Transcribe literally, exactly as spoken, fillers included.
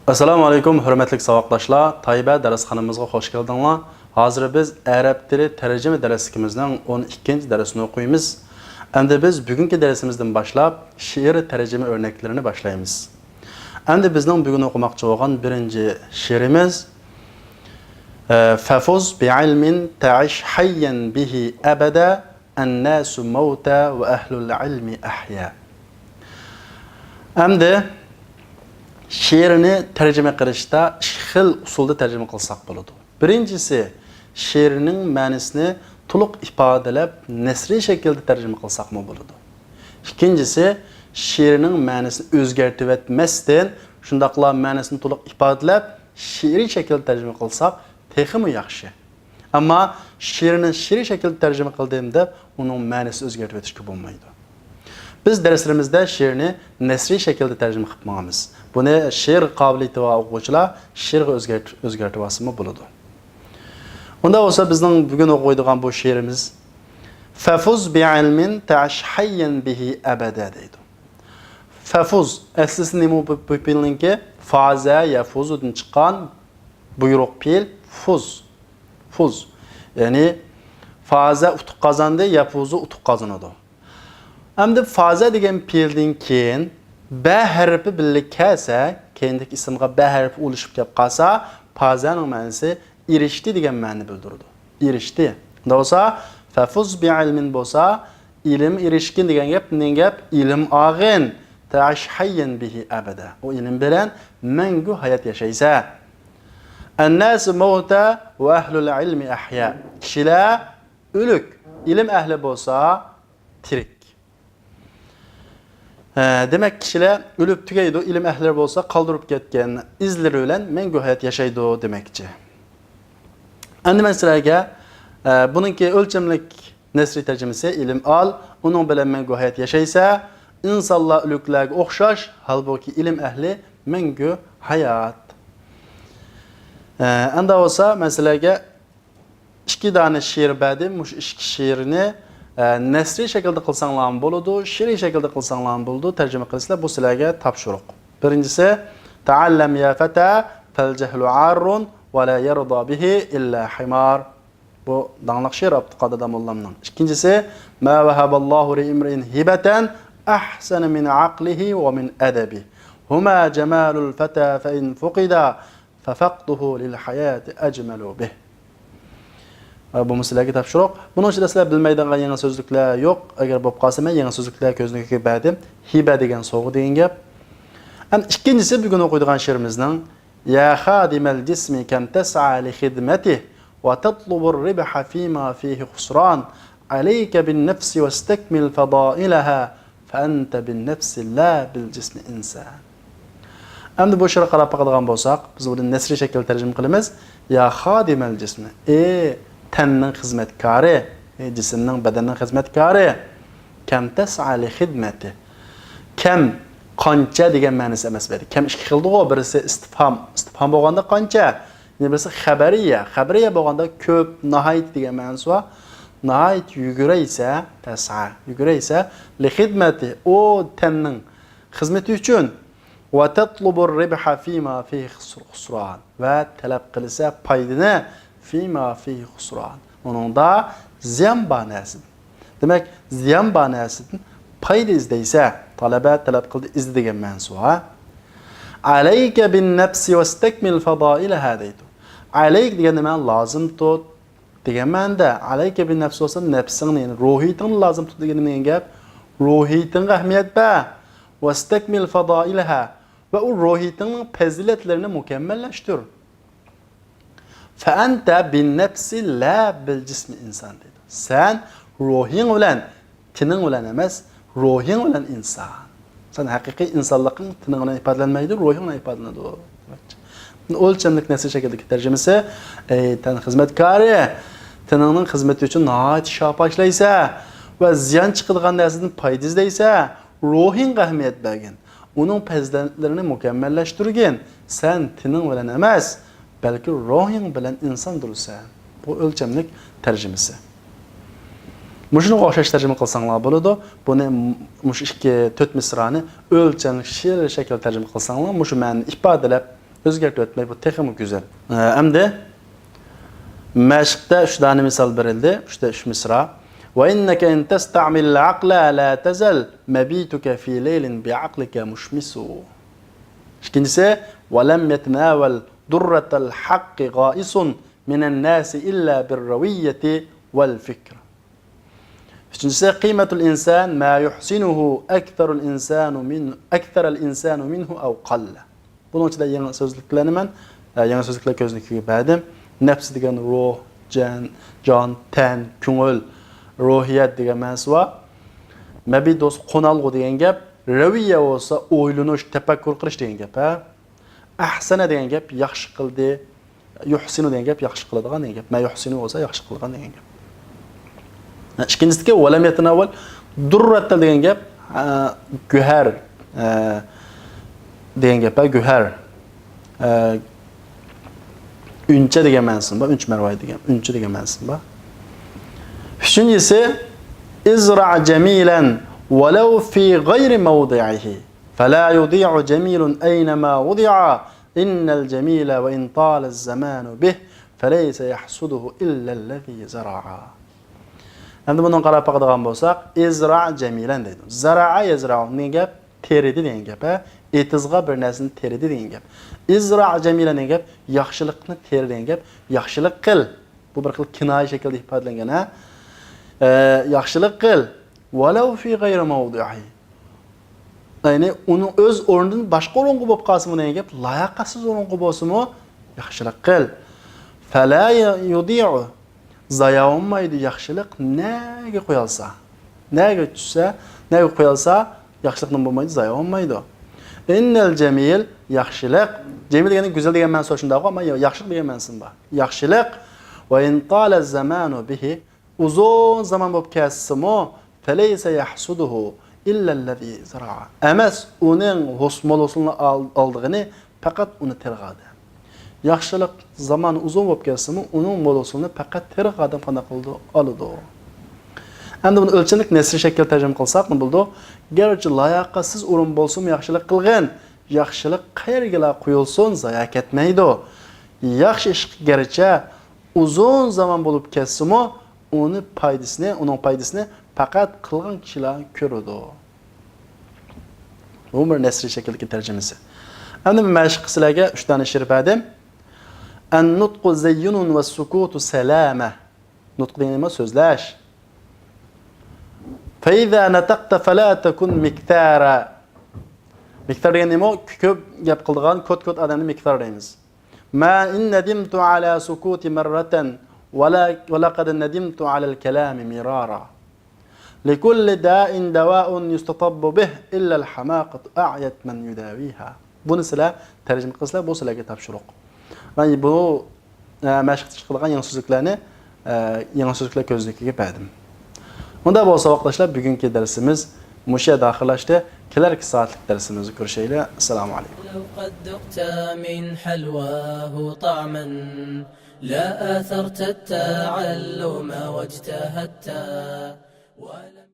ئەسسالامۇ ئەلەيكۇم، ھۆرمەتلىك ساۋاقداشلار، تايبە دەرسخانىمىزغا خوش كەلدىڭلار. ھازىر بىز ئەرەب تىلى تەرجىمە دەرسلىكىمىزنىڭ ئون ئىككىنچى دەرسىنى ئوقۇيمىز. ئەمدى بىز بۈگۈنكى دەرسىمىزدىن باشلاپ شېئىر تەرجىمە ئۆرنەكلىرىنى باشلايمىز. ئەمدى بىزنىڭ بۈگۈن ئوقۇماقچى بولغان بىرىنچى شېئىرىمىز، ئە، فەفۇز بىئىلمىن تەئىش ھەييەن بىھى ئەبەدە، ئەنناسۇ مەۋتە ۋە ئەھلۇل ئىلمى ئەھيا. ئەمدى شېئىرنى تەرجىمە قىلىشتا ئىككى خىل ئۇسۇلدا تەرجىمە قىلساق بولىدۇ. بىرىنچىسى، شېئىرنىڭ مەنىسىنى تولۇق ئىپادىلەپ، نەسرىي شەكىلدە تەرجىمە قىلساقمۇ بولىدۇ. ئىككىنچىسى، شېئىرنىڭ مەنىسىنى ئۆزگەرتىۋەتمەستىن، شۇنداقلا مەنىسىنى تولۇق ئىپادىلەپ، شېئىرىي شەكىلدە تەرجىمە قىلساق تېخىمۇ ياخشى. ئەمما شېئىرنى شېئىرىي شەكىلدە تەرجىمە قىلدىم دەپ، ئۇنىڭ مەنىسىنى ئۆزگەرتىۋېتىشكە بولمايدۇ. بىز دەرسلىرىمىزدە شېئىرنى نەسرىي شەكىلدە تەرجىمە قىلىپ ماڭىمىز. بۇنى شېئىر قابىلىيىتى بار ئوقۇغۇچىلار شېئىرغا ئۆزگەرت-، ئۆزگەرتىۋالسىمۇ بولىدۇ. ئۇنداق بولسا، بىزنىڭ بۈگۈن ئوقۇيدىغان بۇ شېئىرىمىز، فەفۇز بىئىلمىن تەئىش ھەييەن بىھى ئەبەدە دەيدۇ. فەفۇز، ئەسلىسى نېمە بۇ، بۇ پېئىلنىڭكى؟ فازە يەفۇزۇدىن چىققان بۇيرۇق پېئىل، فۇز. فۇز. يەنى فازە ئۇتۇق قازاندى، يەفۇزۇ ئۇتۇق قازىنىدۇ. ئەمدى فازە دېگەن پېئىلدىن كېيىن بە ھەرپى بىللە كەلسە، كەينىدىكى ئىسىمغا بە ھەرپى ئۇلىشىپ كەپ قالسا، پازەنىڭ مەنىسى ئېرىشتى دېگەن مەنىنى بىلدۈرىدۇ. ئېرىشتى. بولسا، فەفۇز بىئىلمىن بولسا، ئىلىم ئېرىشكىن دېگەن گەپ، نېمە گەپ؟ ئىلىم ئالغىن. تەئىش ھەييەن بىھى ئەبەدە. ئۇ ئىلىم بىلەن مەڭگۈ ھايات ياشايسەن. ئەنناسۇ مەۋتە ۋە ئەھلۇل ئىلمى ئەھيا. كىشىلەر ئۆلۈك، ئىلىم ئەھلى بولسا تىرىك. ھە، دېمەك، كىشىلەر ئۆلۈپ تۈگەيدۇ، ئىلىم ئەھلىلىرى بولسا قالدۇرۇپ كەتكەن ئىزلىرى بىلەن مەڭگۈ ھايات ياشايدۇ دېمەكچى. ئەمدى مەن سىلەرگە، ئە، بۇنىڭكى ئۆلچەملىك نەسرىي تەرجىمىسى، ئىلىم ئال، ئۇنىڭ بىلەن مەڭگۈ ھايات ياشايسەن. ئىنسانلار ئۆلۈكلەرگە ئوخشاش، ھالبۇكى ئىلىم ئەھلى مەڭگۈ ھايات. ئە، ئەمدى بولسا مەن سىلەرگە ئىككى دانە شېئىر بەردىم. مۇشۇ ئىككى شېئىرنى، ئە، نەسرىي شەكىلدە قىلساڭلارمۇ بولىدۇ، شېئىرىي شەكىلدە قىلساڭلارمۇ بولىدۇ. تەرجىمە قىلىسىلەر، بۇ سىلەرگە تاپشۇرۇق. بىرىنچىسى، تەئەللەم يا فەتە، فەل جەھلۇ ئاررۇن، ۋە لا يەردا بىھى ئىللا ھىمار. بۇ داڭلىق شېئىر ئابدۇقادىر داموللامنىڭ. ئىككىنچىسى، ما ۋەھەبەللاھۇ لىئىمرىئىن ھىبەتەن ئەھسەنە مىن ئەقلىھى ۋە مىن ئەدەبىھ. ھۇما جەمالۇل فەتە فەئىن فۇقىدا، فەفەقدۇھۇ لىل ھاياتى ئەجمەلۇ بىھ. بۇمۇ سىلەرگە تاپشۇرۇق. بۇنىڭ ئىچىدە سىلەر بىلمەيدىغان يېڭى سۆزلۈكلەر يوق. ئەگەر بولۇپ قالسا، مەن يېڭى سۆزلۈكلەر كۆزنىكىگە بەردىم. ھىبە دېگەن سوۋغا دېگەن گەپ. ئەمدى ئىككىنچىسى، بۈگۈن ئوقۇيدىغان شېئىرىمىزنىڭ، يا خادىمەل جىسمى كەم تەسئا لىخىدمەتىھ ۋە تەتلۇبۇر رىبھە فىما فىھى خۇسران. ئەلەيكە بىن نەفسى ۋەستەكمىل فەدائىلەھا. فەئەنتە بىن نەفسى لا بىل جىسمى ئىنسان. ئەمدى بۇ شېئىرغا قاراپ باقىدىغان بولساق، بىز بۇنى نەسرىي شەكىلدە تەرجىمە قىلىمىز. يا خادىمەل جىسمى، ئى تەننىڭ خىزمەتكارى، ئى جىسىمنىڭ، بەدەننىڭ خىزمەتكارى. كەم تەسئا لىخىدمەتىھ. كەم، قانچە دېگەن مەنىسى ئەمەس بۇ يەردە. كەم ئىككى خىلدىغۇ، بىرسى ئىستىفھام. ئىستىفھام بولغاندا قانچە؟ يەنە بىرسى خەبەرىيە. خەبەرىيە بولغاندا كۆپ، ناھايىتى دېگەن مەنىسى بار. ناھايىتى يۈگۈرەيسە، تەسئا، يۈگۈرەيسە، لىخىدمەتىھ، ئۇ تەننىڭ خىزمىتى ئۈچۈن، ۋە تەتلۇبۇر رىبھە فىما فىھى خۇسران، ۋە تەلەپ قىلىسە پايدىنى، فىما فىھى خۇسران، ئۇنىڭدا زىيان بار نەرسىدىن. دېمەك، زىيان بار نەرسىدىن پايدا ئىزدەيسە، تەلەبە، تەلەپ قىلدى، ئىزدە دېگەن مەنىسى بار. ئەلەيكە بىن نەفسى ۋەستەكمىل فەدائىلەھا دەيدۇ. ئەلەيك دېگەندە مەن لازىم تۇت دېگەن مەنىدە. ئەلەيكە بىن نەفسى بولسا نەپسىڭنى، يەنى روھىيىتىڭنى لازىم تۇت دېگىنى دېگەن گەپ. روھىيىتىڭگە ئەھمىيەت بەر. ۋەستەكمىل فەدائىلەھا. ۋە ئۇ روھىيىتىڭنىڭ پەزىلەتلىرىنى مۇكەممەللەشتۈر. فەئەنتە بىن نەپسى لا بىل جىسمى ئىنسان دەيدۇ. سەن روھىڭ بىلەن، تېنىڭ بىلەن ئەمەس، روھىڭ بىلەن ئىنسان. سەن ھەقىقىي ئىنسانلىقىڭ تېنىڭ بىلەن ئىپادىلەنمەيدۇ، روھىڭ بىلەن ئىپادىلىنىدۇ دېمەكچى. ئۆلچەملىك نەسرىي شەكىلدىكى تەرجىمىسى، ئەي تەن خىزمەتكارى، تېنىڭنىڭ خىزمىتى ئۈچۈن ناھايىتى شاپا ئىشلەيسە ۋە زىيان چىقىدىغان نەرسىدىن پايدا ئىزدەيسە، روھىڭغا ئەھمىيەت بەرگىن. ئۇنىڭ پەزىلەتلىرىنى مۇكەممەللەشتۈرگىن. سەن تېنىڭ بىلەن ئەمەس، بەلكى روھىڭ بىلەن ئىنساندۇرسەن. بۇ ئۆلچەملىك تەرجىمىسى. مۇشۇنىڭغا ئوخشاش تەرجىمە قىلساڭلار بولىدۇ. بۇنى مۇشۇ ئىككى، تۆت مىسرانى ئۆلچەملىك شېئىر شەكلىدە تەرجىمە قىلساڭلار، مۇشۇ مەنىنى ئىپادىلەپ، ئۆزگەرتىۋەتمەي، بۇ تېخىمۇ گۈزەل. ئە، ئەمدى مەشىقتە ئۈچ دانە مىسال بېرىلدى، ئۈچتە ئۈچ مىسرا. وإنك إن تستعمل العقل لا تزل مبيتك في ليل بعقلك مشمس. ئىككىنچىسى، ولم يتناول درة الحق غائص من الناس إلا بالروية والفكر. ئۈچىنچىسى، قيمة الإنسان ما يحسنه أكثر الإنسان من، أكثر الإنسان منه أو قل. بۇنىڭ ئىچىدە يېڭى سۆزلۈكلەرنى مەن، ئە، يېڭى سۆزلۈكلەر كۆزنىكىگە بەردىم. نەپس دېگەن روھ، جان، جان، تەن، كۆڭۈل، روھىيەت دېگەن مەنىسى بار. مەبىت بولسا قونالغۇ دېگەن گەپ، رەۋىيە بولسا ئويلىنىش، تەپەككۇر قىلىش دېگەن گەپ، ھە. ئەھسەنە دېگەن گەپ ياخشى قىلدى، يۇھسىنۇ دېگەن گەپ ياخشى قىلىدىغان دېگەن گەپ. ما يۇھسىنۇ بولسا ياخشى قىلغان دېگەن گەپ. ھە، ئىككىنچىسىدىكى ۋەلەم يەتەناۋەل دۇررەتەل دېگەن گەپ، ئە، گۆھەر، ئە، دېگەن گەپ، ھە، گۆھەر. ئە، ئۈنچە دېگەن مەنىسىمۇ بار، ئۈنچە مەرۋايىت دېگەن، ئۈنچە دېگەن مەنىسىمۇ بار. ئۈچىنچىسى، ازرع جميلا ولو في غير موضعه فلا يضيع جميل أينما وضع إن الجميل وإن طال الزمان به فليس يحصده إلا الذي زرع. ئەمدى بۇنىڭغا قاراپ باقىدىغان بولساق، ازرع جميلا دەيدۇ. زرع يزرع دېگەن گەپ، تېرىدى دېگەن گەپ، ھە؟ ئېتىزغا بىر نەرسىنى تېرىدى دېگەن گەپ. ازرع جميلا دېگەن گەپ، ياخشىلىقنى تېرە دېگەن گەپ، ياخشىلىق قىل. بۇ بىر خىل كىنايە شەكلىدە ئىپادىلەنگەن، ھە؟ ئە، ياخشىلىق قىل. ولو في غير موضعه. يەنى ئۇنىڭ ئۆز ئورنىدىن باشقا ئورۇنغا بولۇپ قالسىمۇ دېگەن گەپ، لاياقەتسىز ئورۇنغا بولسىمۇ ياخشىلىق قىل. فلا يضيع، زايا بولمايدۇ ياخشىلىق، نەگە قويالسا، نەگە چۈشسە، نەگە قويالسا ياخشىلىق نېمە بولمايدۇ، زايا بولمايدۇ. إن الجميل، ياخشىلىق، جەمىل دېگەندە گۈزەل دېگەن مەنىسى شۇنداق، ئەمما ياخشىلىق دېگەن مەنىسىمۇ بار. ياخشىلىق، وإن طال الزمان به، ئۇزۇن زامان بولۇپ كەتسىمۇ، فليس يحصده إلا الذي زرع. ئەمەس، ئۇنىڭ ھوس-، مول ھوسۇلىنى ئال-، ئالىدىغىنى پەقەت ئۇنى تېرىغان ئادەم. ياخشىلىق زامانى ئۇزۇن بولۇپ كەتسىمۇ، ئۇنىڭ مول ھوسۇلىنى پەقەت تېرىغان ئادەم قانداق قىلىدۇ؟ ئالىدۇ. ئەمدى بۇنى ئۆلچەملىك نەسرىي شەكىلدە تەرجىمە قىلساق نېمە بولىدۇ؟ گەرچە لاياقەتسىز ئورۇن بولسىمۇ ياخشىلىق قىلغىن، ياخشىلىق قەيەرگىلا قويۇلسۇن، زايا كەتمەيدۇ. ياخشى ئىشقا گەرچە ئۇزۇن زامان بولۇپ كەتسىمۇ، ئۇنى پايدىسىنى، ئۇنىڭ پايدىسىنى پەقەت قىلغان كىشىلا كۆرىدۇ. بۇ بىر نەسرىي شەكىلدىكى تەرجىمىسى. ئەمدى مەشىققە سىلەرگە ئۈچ دانە شېئىر بەردىم. النطق زي والسكوت سلامة. نۇتق دېگەن نېمە؟ سۆزلەش. فإذا نطقت فلا تكن مكثارا. مىكسار دېگەن نېمە؟ كۆپ گەپ قىلىدىغان، كوت-كوت ئادەمنى مىكسار دەيمىز. ما إن ندمت على سكوت مرة ولا، ولقد ندمت على الكلام مرارا. لكل داء دواء يستطب به إلا الحماقة أعيت من يداويها. بۇنى سىلەر تەرجىمە قىلسىلەر، بۇ سىلەرگە تاپشۇرۇق. مەن بۇ، ئە، مەشىقتە چىقىدىغان يېڭى سۆزلۈكلەرنى، ئە، يېڭى سۆزلۈكلەر كۆزنىكىگە بەردىم. ئۇنداق بولسا، ساۋاقداشلار، بۈگۈنكى دەرسىمىز مۇشۇ يەردە ئاخىرلاشتى. كېلەركى سائەتلىك دەرسىمىزدە كۆرۈشەيلى. ئەسسالامۇ ئەلەيكۇم. لو قد ذقت من حلواه طعما لا آثرت التعلم واجتهدت ولم